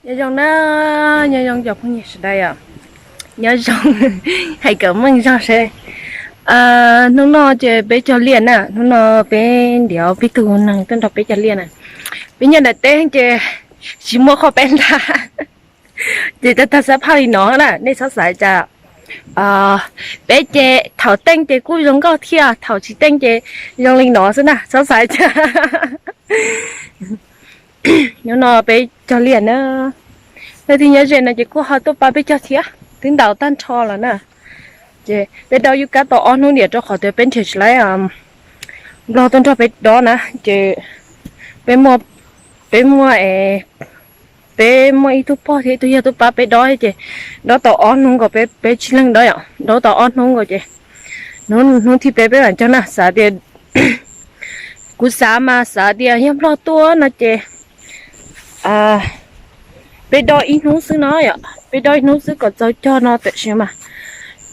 Nyob zoo na, nyob zoo cov phooj ywg sawv daws os. Nyob zoo, hais kom meej zog seb. Hnub no ces peb cog liaj na, hnub no peb ntiav peb tug neeg tuaj nrog peb cog liaj na. Peb nyob daim teb ces tsis muaj qhov peb nta, ces tag tag xab phaj li no na, nej txhob xav cas. Peb ces thaum teej ces kuj zoo nkauj thiab, thaum tsis teej ces zoo li no xwb na, txhob xav cas. Hnub no peb cog liaj na, leej twg nyob ze no ces kuj ho tuaj pab peb cog thiab, twb ntaus tag nrho lawm na. Ces peb dob yub kab tau ob hnub diam rau qhov tias peb nrhiav tsis laib nplog tuaj nrog peb dob na, ces peb muaj, peb muaj, peb muaj ib tug pog thiab ib tug yawg tuaj pab peb dob ces dob tau ob hnub nkaus, peb tsis leeg dob yom, dob tau ob hnub nkaus ces hnub, hnub thib peb peb mam cog na, xav tias, kuv xav mas xav tias yog nplog tuaj no ces peb dob ib hnub xwb no yom, peb dob ib hnub xwb kom txaus cog no, tiam sis mas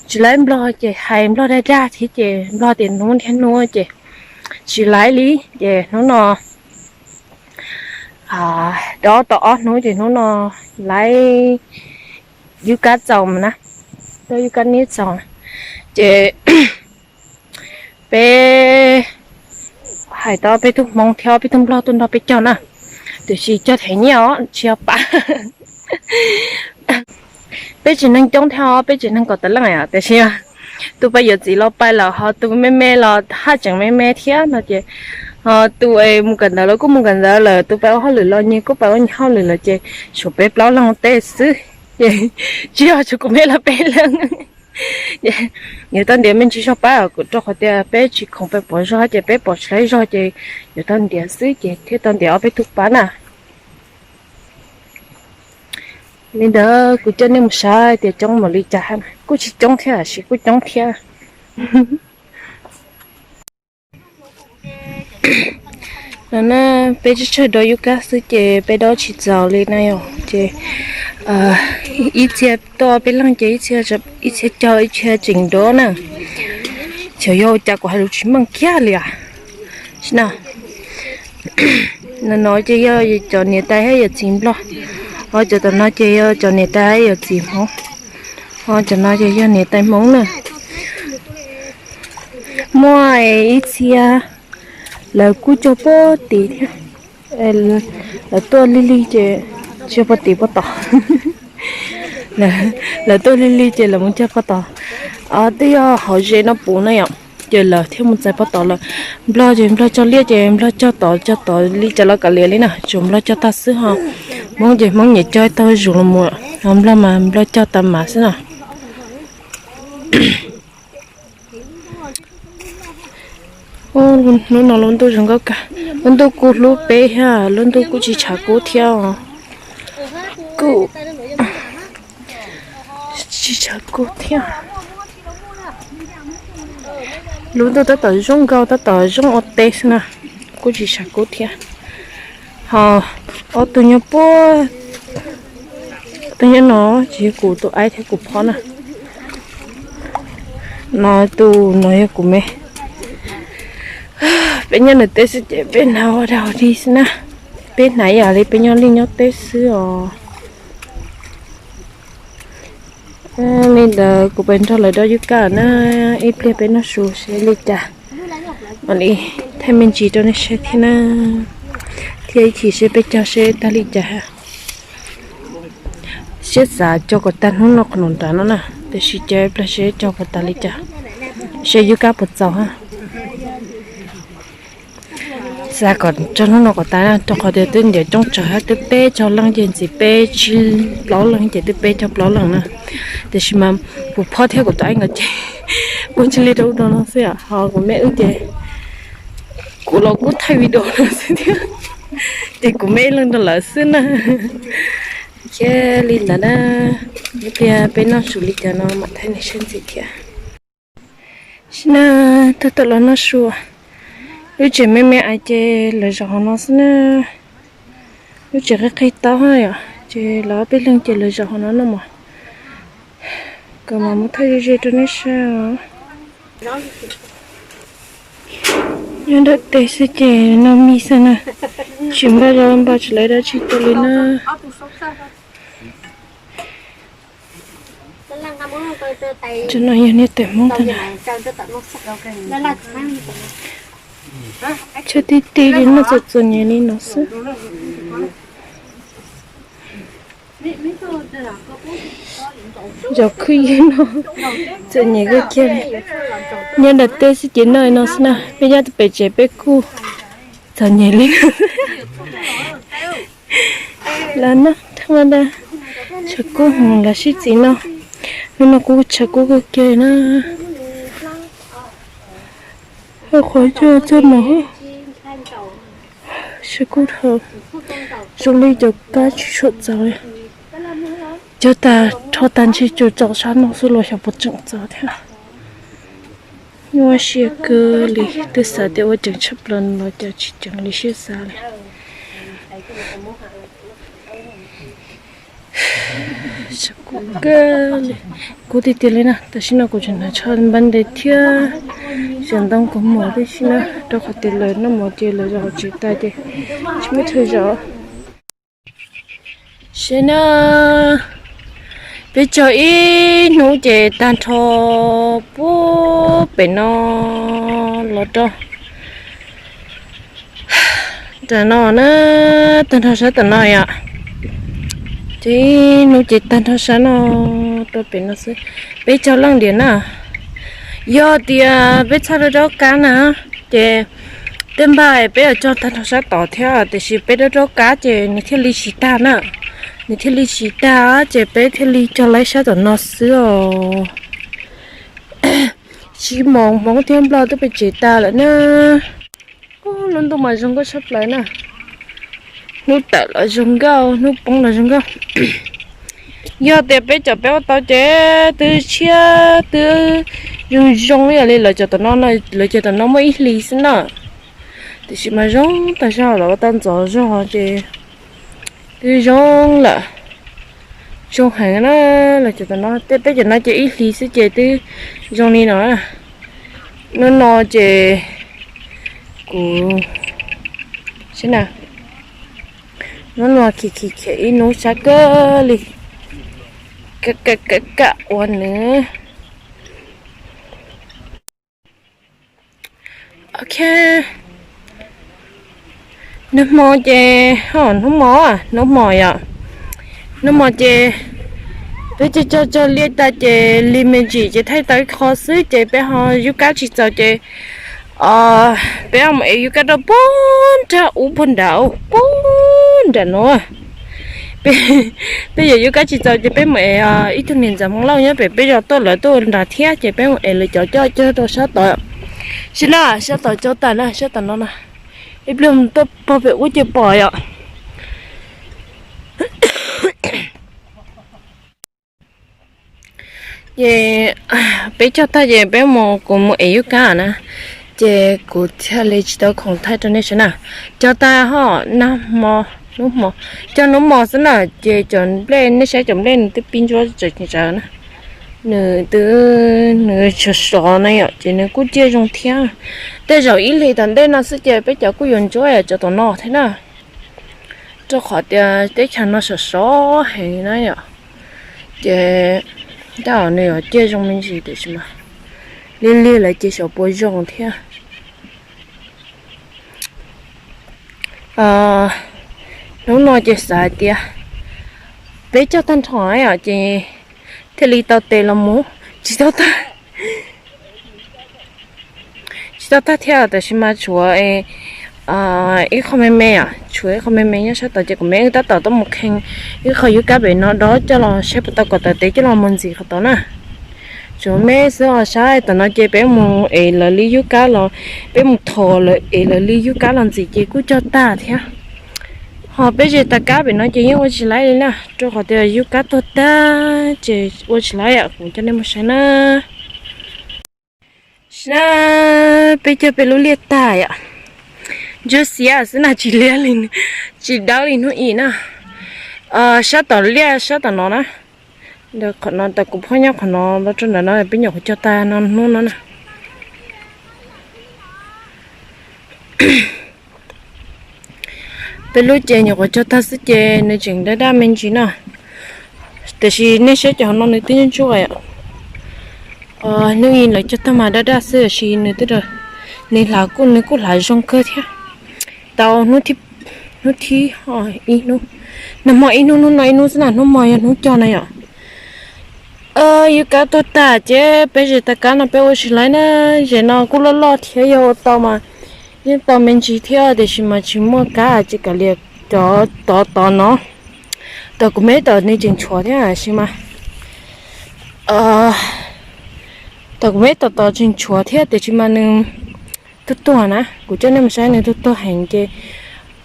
tsis laib nplog ces hais nplog dag dag thiab ces nplog tias hnub thiab hnub ces tsis laib li. Ces hnub no dob tau ob hnub ces hnub no laib yub kab txaus na, dob yub kab niab txaus na. Ces peb hais tau peb tug hmoob thiab peb tug nplog tuaj nrog peb cog na, tiam sis cog them nyiaj os, tsis yog pab. Peb tsev neeg coob thiab os, peb tsev neeg kaum tawm leej os, tiam sis tus pab yuav txiv los pais lawm, ho tus me me los haj tseem me me thiab no ces, ho tus es mus kawm ntawv los kuj mus kawm ntawv lawm, tus pais ua hauj lwm los nyias kuj pais ua nyias hauj lwm lawm ces tshuav peb plaub leeg ua teb xwb. Ces tsis yog tshuav kuv me los peb leeg. Yuav tau ntiav me ntsis zog pab, rau qhov tias peb tsis khoom pais pov zog ces peb pov tsis laib zog ces yuav tau ntiav xwb ces thiaj tau ntiav ob peb tug pab na. Li ntawd kuv coj nej mus saib tias coob npaum li cas, kuj tsis coob thiab tab sis kuj coob thiab. No na, peb tsawg tsawg dob yub kab xwb ces peb dob tsis txaus li na yom, ces ib txhia tuaj peb leeg ces ib txhia, ib txhia cog ib txhia tseem dob na. Xyov yog ua cas kuv hais lus tsis meej kiag li as. No, no ces yog cov niam tais thiab yawm txiv nplog, ho cov tom no ces yog cov niam tais thiab yawm txiv hmoob, ho cov no ces yog niam tais hmoob na. Muaj ib txhia lawv kuj cog puag tid thiab, lawv tuaj lig lig ces cog puag tid puag tod. Lawv tuaj lig lig ces lawv mus cog puag tod. Twb yog hauv zes no puv na yom, ces lawv thiaj mus txais puag tod lawm. Nplog ces nplog cog liaj ces nplog cog tod cog tod li cas los kav liam li na, tsuas nplog cog tag xwb ho. Hmoob ces hmoob nyiam cog tag zuj zus los mus, ho nplog mas nplog cog tas mas xwb na. Hnub no lub ntuj zoo nkauj kawg, lub ntuj kuj hlub peb thiab, lub ntuj kuj tsis tshav kub thiab os. Kuj tsis tshav kub thiab. Lub ntuj tab tom zoo nkauj tab tom zoo ua teb xwb na, kuj tsis tshav kub thiab. Ho ob tug nyob puag, tus nyob no ces yog kuv tus aib thiab kuv phob na. No tus no yog kuv me. Peb nyob ntawm teb xwb ces peb hnav ua dog ua dig xwb na. Peb hnav ib yam li peb nyob li nyob teb xwb os. Li ntawd kuv pais nrog lawv dob yub kab na, ib pliag peb noj su seb li cas, mam li thaij me ntsis rau nej saib thiab na, thiab ib chim seb peb cog seb tag li cas. Siab xav cog kom tag hnub no qhov nram no na, tiam sis cia ib pliag seb cog puas tag li cas, seb yub kab puas txaus ha. Xav kom tso hnub no kom tas na, rau qhov tias twb ntiav coob tsawg hab, twb peb caug leej ces ntxiv peb tsib plaub leej ces twb peb caug plaub leej na. Tiam sis mas kuv phob thiab kuv tus aib nkawd ces kuj ntse li rau ub rau no xwb, ho kuv me wb ces kuv los kuj thaij video no xwb thiab, ces kuv me ib leeg rau lawv xwb na. Ces li ntawd na, ib pliag peb noj su li cas no mam thaij nej saib ntxiv thiab. Sib na, tag tom los noj su, lub tsev me me ais ces lawv zaum hauv no xwb na. Lub tsev qig qig taub yom, ces lawv ob peb leeg ces lawv zaum hauv no noj mov. Kom mam mus thaij ze ze rau nej saib os. Nyob nram tes xwb ces noj mis xwb na, tsis npaj zog npaj tsis lawv dab tsi rau li na. Cov no yog niag tais Hmoob tag. Tshuav tib tib li no txom txom nyem li no xwb. Cov khwj ywg no txom nyem kawg kiag li. Nyob ntawm teb xwb ces noj li no xwb na, peb nyob pem tsev peb kuj txom nyem li no. Los noj thaj ma da, tshav kub heev los sib txiv noj. Hnub no kuj tshav kub kawg kiag na. Qhov coj txoj mov, tshav kub dhau, zoo li cov kab tsis tshua txaus li. Cog tag rho tag ntshe tsuas txaus sab no xwb los xyov puas tseem txaus thiab. Nyuaj siab kawg li, twb xav tias ua ceev tshaj plaws los cas tsis ceev li siab xav li. Kub tiag tiag li na, tam sim no kuv tseem hnav tsho npab nte thiab xyuas ntoo kaus mom tib si na, rau qhov tias lawv noj mov ces lawv zaum tsev tas ces tsis muaj chaw zaum. Saib na, peb cog ib hnub ces tag nrho puag pem no los rau tom no na, tag nrho sab tom no yom. Ces ib hnub ces tag nrho sab no rau pem no xwb. Peb cog leej diam na, yog tias peb txhob rau rau kab na, ces tej npaj peb yuav cog tag nrho sab tod thiab, tiam sis peb rau rau kab ces nws thiaj li tsis tag na. Nws thiaj li tsis tag ces peb thiaj li cog laib sab tom no xwb os. Tsis moos Hmoob thiab Nplog twb pem tsev tas lawm na. Lub ntuj mas zoo nkauj tshaj plaws na. Hnub tawm los zoo nkauj, hnub poob los zoo nkauj. Yog tias peb cov peb ua tau ces twb tshiab twb zoo zoo ib yam li lawv cov tom no, lawv cov tom no muaj ib hlis xwb na. Tiam sis mas zoo tas zog lawv ua tau ntxov zog ces twb zoo lawm. Zoo heev na, lawv cov tom no, tej peb cov no ces ib hlis xwb ces twb zoo li no. Hnub no ces kuv, saib na, hnub no khiav khiav khiav ib hnub sab kawg li, kam kam kam ua nws. Ok. Nag hmo ces, ho hnub hmo, hnub hmo yom, hnub hmo ces peb cog cog cog liaj tas ces li me ntsis ces thaij tau ib qho xwb ces peb ho yub kab tsis txaus ces peb ho mus ev yub kab rau puag nrag ub puag nrad, puag nram no. Peb yog yub kab tsis txaus ces peb mus ev ib tug niam ntxawm Hmoob Lauj nyob pem peb zos tuaj, lawv tuaj ua nrad thiab ces peb mus ev lawv cov coj cog rau sab tod. Saib na, sab tod cog tas na, sab tom no na. Ib pliag mus tuaj pog pem ub ces pom yom. Ces peb cog tag ces peb mus, kuv mus ev yub kab na, ces kuv thiaj li tsis tau khoom thaij rau nej saib na. Cog tag ho nag hmo, hnub hmo, cog hnub hmo xwb na, ces cov nplej, nej saib cov nplej nws twb pib ntsuab tsawv tsawv na, nws twb, nws sov sov na yom, ces nws kuj ciaj zoo thiab. Tej zaum ib hlis tom ntej no xwb ces peb cov kuj yuav ntsuab cov tom no thiab na, rau qhov tias teb chaws no sov sov heev na yom, ces tej zaum nws yuav ciaj zoo me ntsis tiam sis mas lig lig lawm ces xyov puas zoo thiab. Hnub no ces xav hais tias peb cog tag nrho yom ces thiaj li tau tes los mus, tsis tau tag, tsis tau tag thiab tiam sis mas tshuav ib qho me me, tshuav ib qho me me nyob sab tod ces kuv me wb tab tom tuaj mus khee ib qho yub kab pem no dob coj los saib puas tau kom tawm tes coj los mus ntxiv qhov tod na. Tshuav me xwb os, saib tom no ces peb mus ev lawv li yub kab los, peb mus thov lawv ev lawv li yub kab los ntxiv ces kuj cog tag thiab. Ho peb ze tas kab pem no ces yeej ua tsis laib li na, rau qhov tias yub kab tuag tag ces ua tsis laib, kuv coj nej mus saib na. Saib, peb cog peb lub liaj tag yom, ntsuab xiab xwb na, tsis liab li, tsis dawb li hnub i na. Sab tom liaj sab tom no na, qhov no tas kuv phob nyob qhov no los rau ntawm no peb nyuam qhuav cog tag no hnub no na. Peb lub ces nyuam qhuav cog tag xwb ces nws tseem daj daj me ntsis no. Tiam sis nej saib cov hauv no nws twb ntsuab ntsuab yom. Hnub ib lawv cog tag mas daj daj xwb, tiam sis nws twb, nws hlav kuj, nws kuj hlav zoo kawg thiab. Tau hnub thib, hnub thib, ib hnub, nag hmo ib hnub, hnub no ib hnub xwb na, hnub hmo yog hnub cog na yom. Yus kab tuag tag ces peb zem tag kab no peb ua tsis laib na. Zem no kuj loj loj thiab, yog ua tau mas yeej tau me ntsis thiab, tiam sis mas tsis muaj kab ces kav liam cov tod tod no. Tom kuv me tom nws tseem tshuav thiab, tiam sis mas tom kuv me tom tod tseem tshuav thiab, tiam sis mas nws tuag tuag na, kuv coj nej mus saib nws tuag tuag heev ces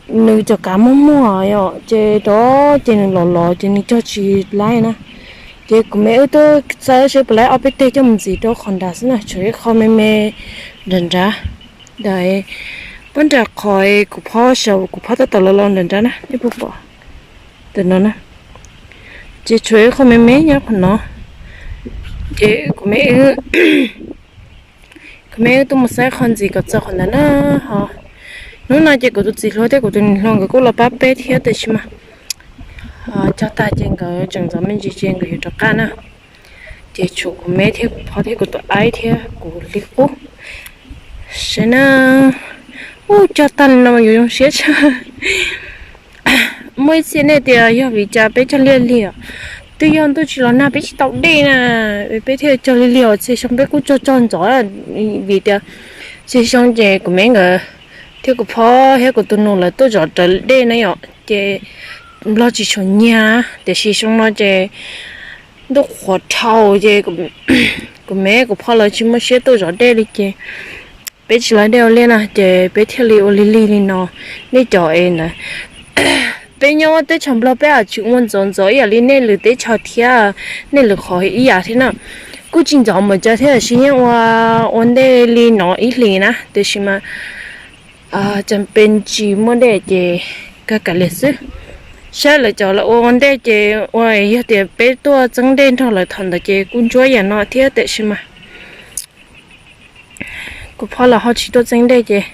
nws cov kav muag muag yom, ces rov ces nws los los ces nws cog tsis laib na. Ces kuv me wb tuaj xav seb puas laib ob peb teg coj mus ntxiv rau qhov nrad xwb na, tshuav ib qho me me nram nrad, nram, puag nram qhov kuv phob saum, kuv phob tab tom los los nram nrad na, nej puas pom? Tam no na, ces tshuav ib qho me me nyob qhov no. Ces kuv me, kuv me wb tuaj mus xaib qhov ntxiv kom txog qhov ntawd na. Ho hnub no ces kuv tus txiv hluas thiab kuv tus niam hluas nkawd kuj los pab peb thiab, tiam sis mas cog tag ces nkawd tseem ntxov me ntsis ces nkawd yuav rov qab na. Ces tshuav kuv me thiab kuv phob thiab kuv tus aib thiab kuv li qub. Saib na, ub, cog tag li no yuav zoo siab tshaj. Muaj ib txhia nej tias yog vim cas peb cog liaj lig os. Twb yog ntuj tsis los nag peb tsis tau dej na, peb thiaj cog liaj lig os. Txhia xyoo peb kuj cog cog ntxov, vim tias txhia xyoo ces kuv me nkawd thiab kuv phob thiab kuv tus nus lawv tuaj zov rawv dej na yom, ces nplog tsis tshua nyiag, tiam sis xyoo no ces ntuj qhuav dhau ces kuv me kuv phob lawv tsis muaj siab tuaj zov dej li ces peb tsis laib dej ua liaj na, ces peb thiaj li ua lig lig li no. Nej cov es ntawd, peb nyob teb chaws Nplog peb haj tsis ua ntxov ntxov ib yam li nej lwm teb chaws thiab, nej lwm qhov ib yam thiab na. Kuj tsis ntxov npaum cas thiab, tiam sis yeej ua, ua ntej li no ib hlis na, tiam sis mas cas peb tsis muaj dej ces kawg kav liam xwb. Saib lawv cov lawv ua ua ntej ces ua, yog tias peb tuaj txeeb dej nrog lawv thaum ntawd ces kuj ntsuab yam no thiab, tiam sis mas kuv phob los ho tsis tuaj txeeb dej ces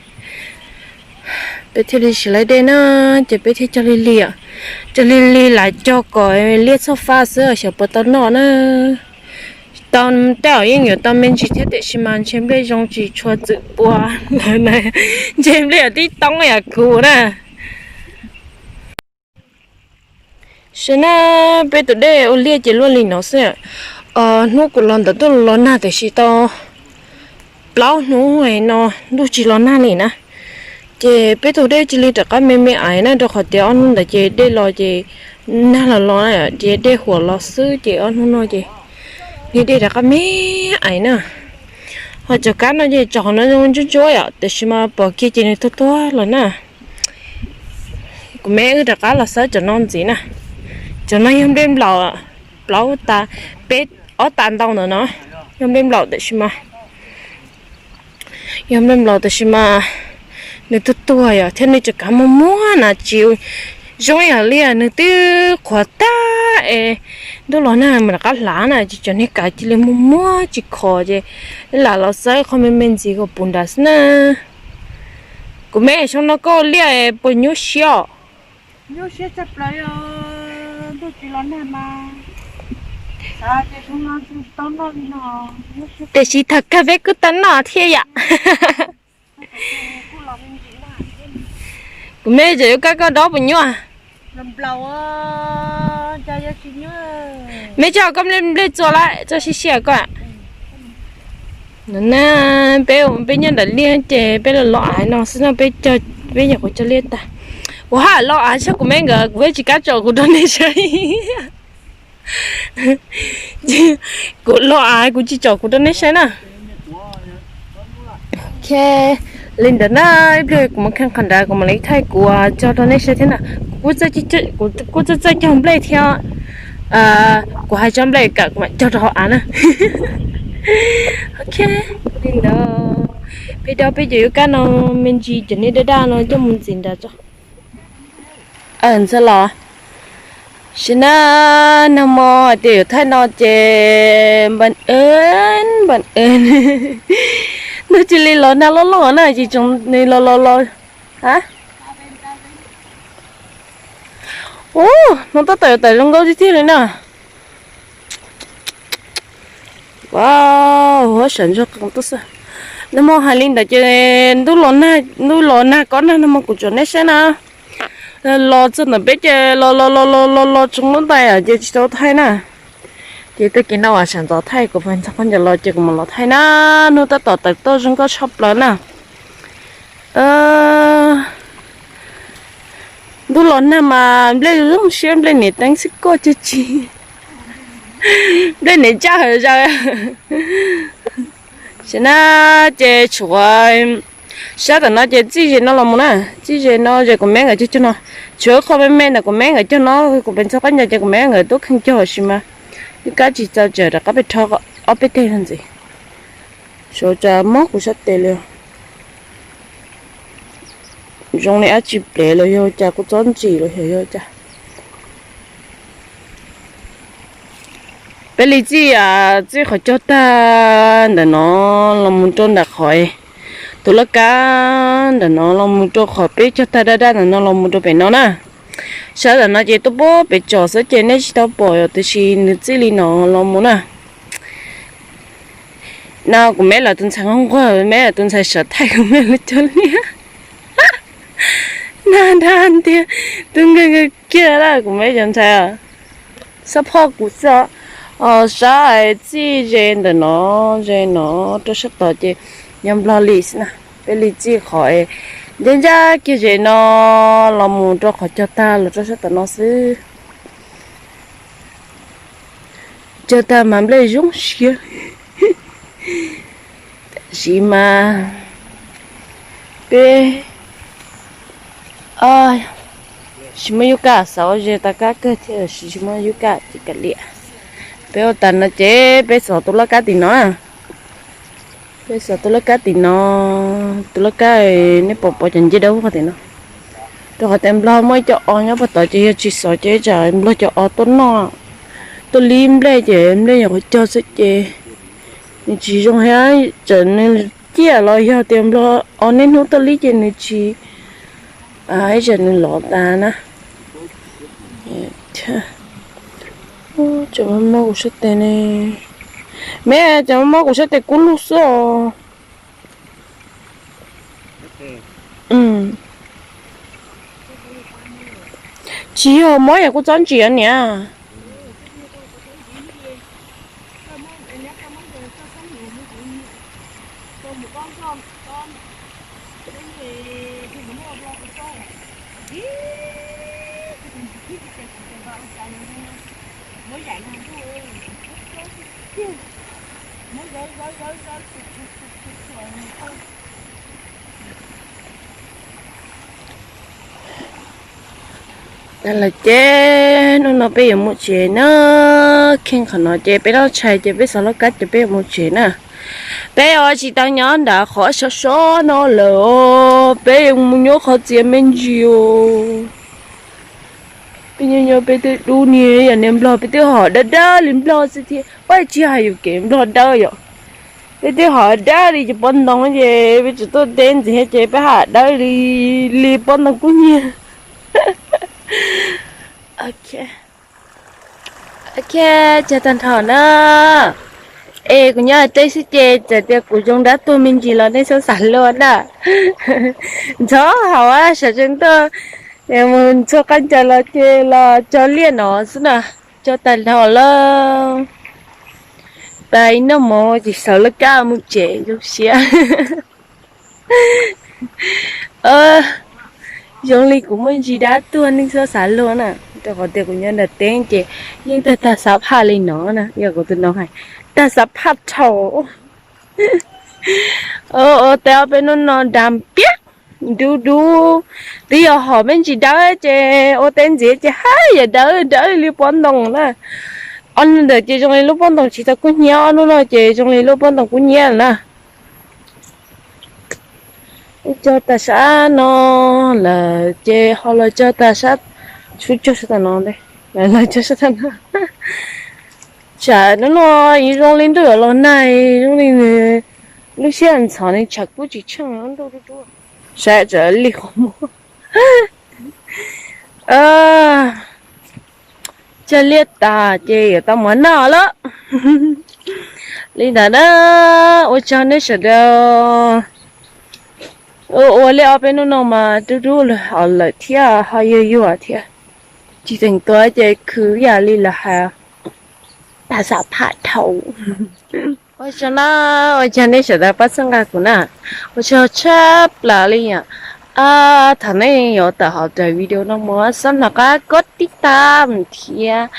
peb thiaj li tsis laib dej na, ces peb thiaj cog lig lig, cog lig lig lam cog kom liaj txhoj faj xwb xyov puas tau noj na. Tau tej zaum yeej yuav tau me ntsis thiab, tiam sis mas ntshe nplej zoo tsis tshua txwm pua lawm na, ntshe nplej yuav tib toob yam kuv na. Saib na, peb tus dej ua liaj ces luaj li no xwb. Hnub kuv los ntawd twb los nag tiam sis tau plaub hnub no ntuj tsis los nag li na. Ces peb tus dej cia li rov qab me me aiv na, rau qhov tias ob hnub ntawd ces dej los ces nag los los na, ces dej huam los xwb ces ob hnub no ces niag dej rov qab me aiv na. Ho cov kab no ces tsom no ntsuab ntsuab yom, tiam sis mas pom kiag ces nws tuag tuag lawm na. Kuv me wb rov qab los xawb cov no ntxiv na. Cov no yog nplej nplaum, plaub tas, peb, ob tas ntau ntawm no yog nplej nplaum, tiam sis mas yog nplej nplaum tiam sis mas nws tuag tuag yom, thiab nws cov kav muag muag na, tsis zoo yam li nws twb qhuav tag es ntuj los nag mus rov qab hlav na, ces cov niag kav cia li muag muag tsis khov ces lam los xawb qhov me me ntxiv kom puv nrad xwb na. Kuv me, xyoo no koj ua liaj puas nyuaj siab? Tiam sis thaum kawg peb kuj tau noj thiab yom. Kuv me, tseem yuav kab koj dob puas nyuaj? Me, tso koj nplej txua lawm, tso siab siab koj. Na, peb, peb nyob ntawm liaj ces peb los los av no xwb no, peb, peb nyuam qhuav cog liaj tag. Kuv haj los av saib kuv me nkawd, kuv peb tsis kam tsom kuv rau nej saib. Kuv los av kuv tsis tsom kuv rau nej saib na. Ok, li ntawd na, ib pliag kuv mus kheej qhov nrad kuv mam li thaij kuv cog rau nej saib thiab na. Kuv kuj txawj cog nplej thiab, kuv hais tso nplej kam kuv mam cog rau hauv av na. Ok, li ntawd peb dob peb cov yuav kab no me ntsis cov niag daj daj no coj mus ntxiv nrad tso. Ntxhab los, sim na, nag hmo hais tias yuav thaij no ces npam, npam, ntuj cia li los nag loj loj na, ces tsoom nws los los los. Ub, hnub tab tom yuav tawm zoo nkauj tiag tiag li na. Wow, huab sam ntsoog qees tuaj xwb. Nag hmo hais li ntawd ces ntuj los nag, ntuj los nag kob nag, nag hmo kuv tsom nej saib na. Los txog ntawm peb ces los los los los los los tsaus ntuj ntais ces tsis tau thaij na. Ces tag kis no uas sawv ntxov thaij, kuv pheej ntxhov qhov ncauj los ces kuv mam los thaij na. Hnub tab tom tawm tuaj zoo nkauj tshaj plaws na. Ntuj los nag mas nplej zoo siab, nplej niam teeb xwb koj cag tsi, nplej niam tsaj hawm zaws. Sim na ces tshuav sab tom no ces txij ze no los mus na, txij ze no ze kuv me nkawd cog cog no, tshuav qhov me me ntawm kuv me nkawd cog no, kuv pheej ntxhov qhov ncauj ces kuv me nkawd tuaj kheej cog sis mas yus kab tsis txaus tsawv rov qab pem rho ob peb teg ntxiv. Suav tsa mob kuv sab tes li. Zoo li dab tsi plev los yog cas, kuv txob ntsim los yog yog cas. Peb li txij, txij qhov cog tag ntawm no los mus rau nram qhov tus laj kab ntawm no los mus rau qhov peb cog tag daj daj ntawm no los mus rau pem no na. Sab ntawm no ces tuaj pub pem tsom xwb ces nej tsis tau pom tiam sis nws txij li no los mus na. No kuv me lawv tus ntxhais nquag nquag, me lawv tus ntxhais sawv thaij kuv me lawv cov liaj. Nag nrag ntiag, tus nkawg nkawg kiag lawm kuv me cov ntxhais. Xab phoj kuv xwb os. Sab txij ze ntawm no, ze no rau sab tod ces yog Nplog li xwb na. Peb li txij qhov ncaj ncaj kiag ze no los mus rau qhov cog tag los rau sab tom no xwb. Cog tag mas nplej zoo siab. Tab sis mas peb tsis muaj yub kaj, xav ua ze tau kab kawg thiab tab sis tsis muaj yub kaj ces kav liam. Peb ua tas no ces peb xov tus laj kab tim no. Peb xov tus laj kab tim no, tus laj kab nej pom pom cov ncej dawb qhov tim no. Rau qhov tias Nplog muaj ib co o nyob puag tod ces yog tsis xov ces tsam Nplog cov o tuaj noj, tuaj lib nplej ces nplej nyuam qhuav cog xwb ces nws tsis zoo thiab. Txawm nws ciaj los yog tias Nplog o niaj hnub tuaj lib ces nws tsis, ib tsam nws lov tas na. Tseem muab kuv sab tes ne. Me, tseem muab kuv sab tes kub lug xwb os. Tsis yog mob yog kuv txob ntsim niam. Lawm ces hnub no peb yuav mus tsev na. Kheej qhov no ces peb loj tshais ces peb xov laj kab ces peb yuav mus tsev na. Peb yuav tsis tau nyob nram qhov sov sov no lawm os, peb yuav mus nyob qhov txias me ntsis os. Peb nyob nyob peb twb dub niag yam niag Nplog, peb twb hom dawb dawb li Nplog xwb thiab. Ua tsis hais yus kev Nplog dawb yom. Peb twb hom dawb li cov pob ntoo ces peb tseem tuaj teb ntxiv ces peb hom dawb li, li pob ntoo kub nyiag. Ok, cog tag nrho na. Es kuv nyob teb xwb ces txawm tias kuv zoo dab tuag me ntsis los nej txhob xav luaj na. Ntxhov hauv sawv tsees tuaj mus ntxhua qab ncaws los ces los cog liaj no xwb na. Cog tag nrho lawm. Pais noj mov ces xav laj kab mus tsev zoo siab. Zoo li kuv muaj ntsis dab tuag nej txhob xav luaj na, rau qhov tias kuv nyob nram teb ces yeej tag tag xav phaj li no na, yog kuv tus no hais tag xav phaj dhau. Ua teb ob peb hnub no dag piab, dub dub, twb yog hom me ntsis dawb ces ua teb ntxiv ces haj yam dawb dawb li pob ntoo na. Ob hnub ntawd ces zoo li lub pob ntoo tsis tau kub hnyiab, ob hnub no ces zoo li lub pob ntoo kub hnyiab na. Cog tas sab no lawm ces ho los cog tas sab, tshuav cog sab tom no, los cog sab tom no. Tsam hnub no zoo li ntuj yuav los nag, zoo li nws lub siab ntxhov nws tshav kub tsis tsheej ntuj rub rub. Saib tsam li qhov muag. Cog liaj tas ces yuav tau mus noj lawm. Li ntawd na, ua tsaug nej sawv daws. Ua, ua li ob peb hnub no mas dub dub lawm thiab ho yuag yuag thiab, tsis teem tua ces khwv yam li lawv hais, tas xam phaj dhau. Ua tsaug na, ua tsaug nej sawv daws pab txhawb nqa kuv na. Ua tsaug tshaj plaws li os. Thaum nej yuav tawm hauv daim video no mus xob hnov qab kov tib tam thiab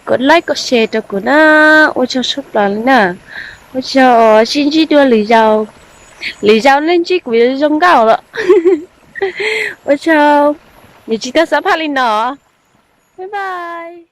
kov like kov share rau kuv na. Ua tsaug tshaj plaws li na. Ua tsaug, sib ntsib dua lwm zaus. Lwm zaus nej ntsib kuv zoo nkauj lawm. Ua tsaug, nws tsis tau xam phaj li no. Bye bye.